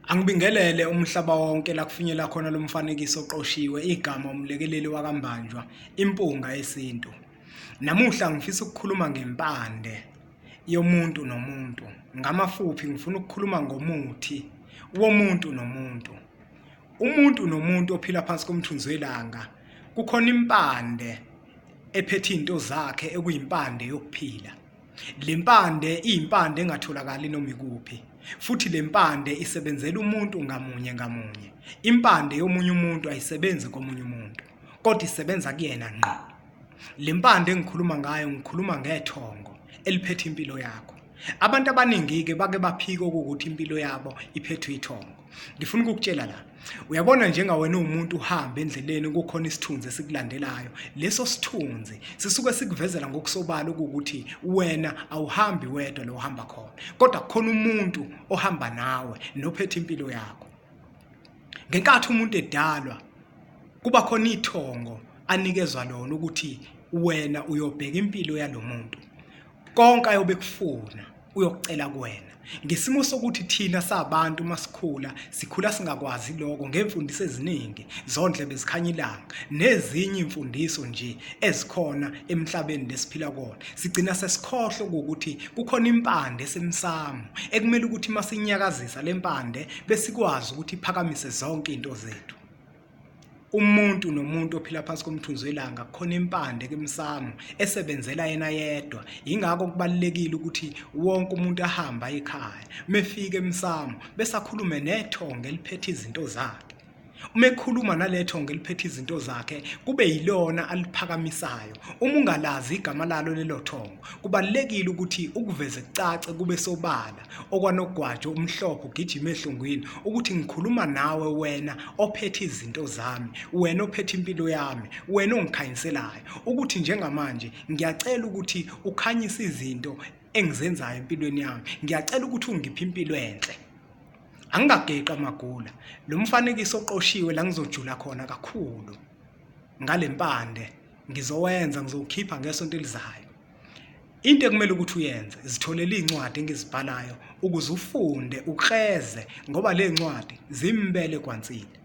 Angibingelele umhlaba wonke la kufinyela khona lo mfanekiso oqoshiwe igama umlekeleli wakaMbanjwa impunga yesintu. Namuhla ngifisa ukukhuluma ngempande yomuntu nomuntu. Ngamafuphi ngifuna ukukhuluma ngomuthi womuntu nomuntu. Umuntu nomuntu ophila phansi komthunzi welanga kukhona impande ephethe izinto zakhe ekuyimpande yokuphila. Le mpande iyimpande engatholakali noma ikuphi futhi le mpande isebenzela umuntu ngamunye ngamunye. Impande yomunye umuntu ayisebenzi komunye umuntu kodwa isebenza kuyena ngqo. Le mpande engikhuluma ngayo ngikhuluma ngethongo eliphethe impilo yakho. Abantu abaningi-ke bake baphike okuwukuthi impilo yabo iphethwe ithongo. Ngifuna ukukutshela la, uyabona njengawena uwumuntu uhamba endleleni kukhona isithunzi esikulandelayo. Leso sithunzi sisuke sikuvezela ngokusobala ukuthi wena awuhambi wedwa lo uhamba khona, kodwa kukhona umuntu ohamba nawe nophethe impilo yakho. Ngenkathi umuntu edalwa kuba khona ithongo anikezwa lona ukuthi wena uyobheka impilo yalo muntu. Konke ayobe kufuna uyokucela kuwena. Ngesimo sokuthi thina sabantu uma sikhula sikhula singakwazi lokho ngemfundiso eziningi zondlebe zikhanya ilanga nezinye imfundiso nje ezikhona emhlabeni lesiphila kuwona sigcina sesikhohlwa ukuthi kukhona impande esemsamo ekumele ukuthi uma sinyakazisa lempande besikwazi ukuthi iphakamise zonke into zethu. Umuntu nomuntu ophila phansi komthunzi welanga kukhona impande kemsamo esebenzela yena yedwa. Yingakho kubalulekile ukuthi wonke umuntu ahambe aye ekhaya. Mefika emsamo bese akhulume nethonga eliphethe izinto zakhe. Uma ekhuluma nalethonga eliphethe izinto zakhe kube yilona aliphakamisayo. Uma ungalazi igama lalo lelo thongo kubalulekile ukuthi ukuveze kucace kube sobala okwanogwajo umhlophe ugijima ehlungwini ukuthi ngikhuluma nawe wena ophethe izinto zami, wena ophethe impilo yami, wena ongikhanyiselayo ukuthi njengamanje ngiyacela ukuthi ukhanyise izinto engizenzayo empilweni yami, ngiyacela ukuthi ungiphe impilo enhle. Angingageqi amagula. Lo mfanekiso oqoshiwe la ngizojula khona kakhulu ngale mpande ngizowenza ngizowukhipha ngesonto elizayo. Into ekumele ukuthi uyenze, zitholele iy'ncwadi engizibhalayo ukuze ufunde ukleze ngoba le ncwadi zimbele gwansile.